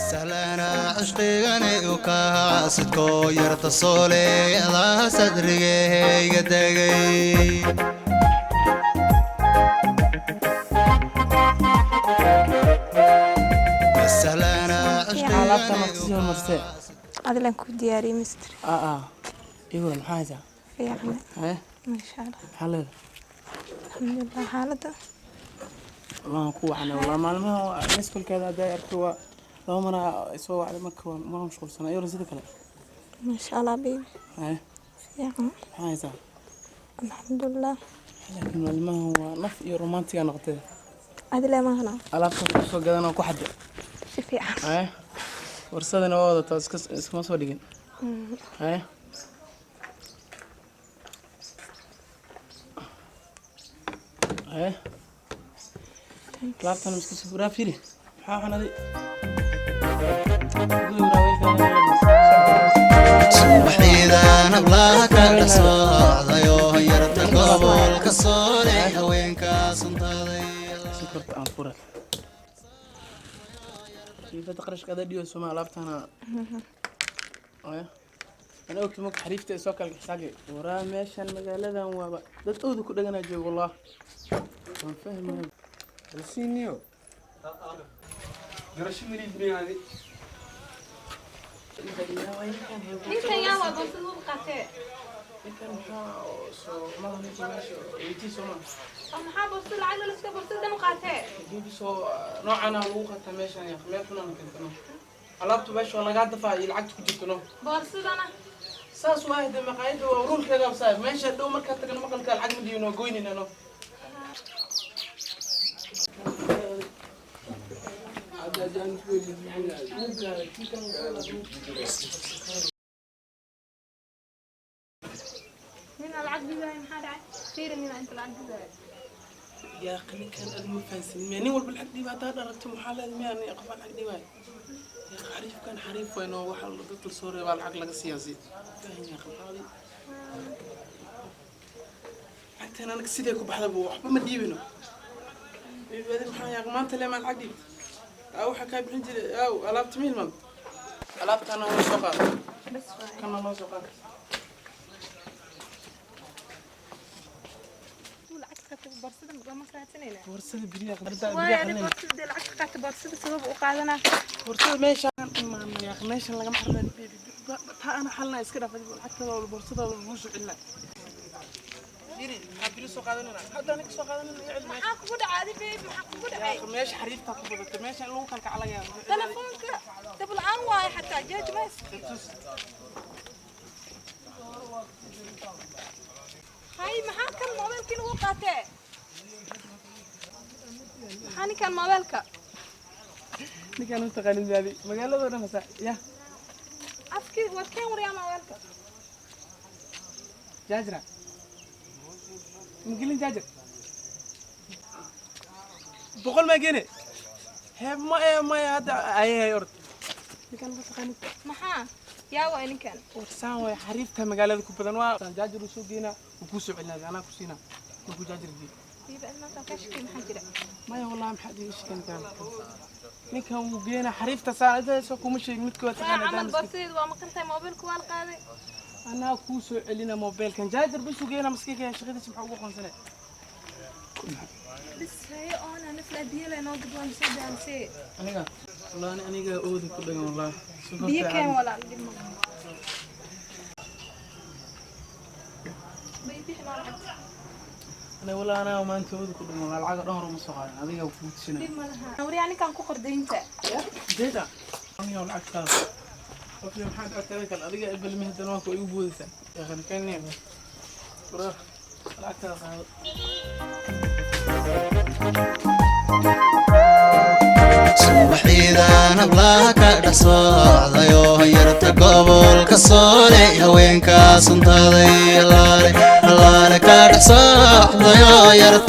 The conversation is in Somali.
Sahlana cishqigani u kaasidkoo yarta sooleedaa sadrigayga degay. Sahlana. Alaabta ma kasii hormarsee? Adilan ku diyaariyey, mister. Aa, iwra, maxaa haysaa? Fiican. Haye. Maasha Allah. Maxaa leedahay? Alxamdulilah, xaaladda. Waan ku wacnay walaa maalmaha miskolkeeda hadday arko waa laba mana soo wacday, marka waan ma mashquulsanaa. Iwra, sida kale? Maasha Allah, baby. Haye. Fiican. Maxaa haysaa? Alxamdulilah. Laakiin maalmahan waa naf iyo romantiga noqotay. Adile maahna. Alaabta kusoo gadan oo ku xadda. Si fiican. Haye, warsadana waa wadataa, iska iskama soo dhigin. Haye haye, alaabtan iska soo furaa, fiiri maxaa xanaday. Subaxdiidan hablaha ka dhex socdayoo yarta gobolka soole haweenka suntaaday. Sokorta aan fural shiifada qarashka ada dhiyo soma alaabtana. Haya, ana ogta marka xariifta ay soo kala xisaagay waraa. Meeshan magaaladan waaba dad ooda ku dhaganaa joogo, wallah waan fahmaya. Alsinio. Garasho malid miyaadi? Ninkan yaa waa boorsada uu qaatee? Ninkan maxaa soo maaha ninka meesha weytii soo maaha? Oo maxaa boorsada lacag la iska boorsadan u qaatee? Soo noocana lagu qataa meeshan ya meel xunaan keentano. Alaabtu meesha waa lagaa dafaa iyo lacagta ku jirto no. Boorsadana? Saas waa hade, maqaayadda waa rulkeeda saaib. Meesha dhow markaa tagano maqalka lacag ma dhiibin, waa goynayna no. Nina lacag dhiibaya, maxaa dhacay? Fiiri, nina inta lacag dhiibaya. Yaa ninkan aad ma fahansin miya? Nin walba lacag dhiiba haddaad aragto maxaa leedahay miya? Nin qof aan lacag dhiibaayo yaa xariifkan xariif wayno, waxa dadka soo reebaa lacag laga siiyaa si fahan yaa qabqaadi. Lacagtan anaga sidee ku baxdaba waxba ma dhiibino. Adi maxaa yaa maanta lee maa lacag dhiibta? Aa, waxaa kaa bixin jiray aaw alaabta miilman. Alaabtana waa soo qaada. Bas waay. Kana noo soo qaada. Lacag qaatay boorsada ma raadsanayna. Boorsada beriyaa. Waay, adi boorsada dee lacag qaatay, boorsada sabab u qaadanaa. Boorsada meeshaan imaano yaa meeshan lagama xarnaa baby. Taa ana xalna iska dhaaf, lacagtada boorsada lagu soo celinaa. Yiri maxaa biri soo qaadanayna hadda aniga soo qaadanayna iyo cilmi. Maxaa kugu dhacay adi, baby? Maxaa kugu dhacay? Yaa meesha xariifta ku badatay, meesha in lagu kala kaclaya. Telefoonka dab la'aan waaye, xataa jeej ma haysato. Hay, maxaa kan moobeelkii lagu qaatee? Maxaa ninkan moobeelka? Ninkaan u taqaanin daadi magaalada dhan hasa ya. Afkii waad keen wariyaa moobeelka. Jaajira mgelin jaajar 100 maa geene heeb ma ee maya hadda ayay ord ninkaan ma taqaanin. Maxaa yaa waay ninkan? Warsaan waay, xariifta magaalada ku badan waa jaajar uu soo geynaa, wuu kuu soo celinaa, anaa ku siinaa markuu jaajar geeyo. Biiba maanta ka shaki, maxaa jira? Maya wallahi, maxaad iiga sheegan ninkan wuu geynaa xariifta saa kuma sheegin midkood. Waa camal boorsadeedu waa maqan tahay, moobeelka waa la qaaday. Anaa kuu soo celina moobeelkan, jaajar buu geynaa maskiinka shaqadiisa maxaa ugu qoonsanay? Bis haye oona nafla biyo leh noo gad, waan soo daalsee. Aniga wallahi aniga ooda ku dhagan wallahi. Biyo keen walaal, dhib ma qabo. Bay bixi noo lacagta. Aniga wallahi anaa maanta ooda ku dhagan wallahi, lacag dhan hore uma soo qaadan, adiga kuu tusinaya. Dhib ma laha, wariyaa ninkan ku qordaynta. Deeda aniga lacagtaada qofki maxaad lacagtaada kale adiga balmi haddana waa ku igu boodaysaa yaa kan bro, lacagtaada qaado. Subaxdiidan hablaha ka dhex socdayoo yarta gobolka soole haweenka suntaaday allaale allaale ka dhex socdayoo yarta.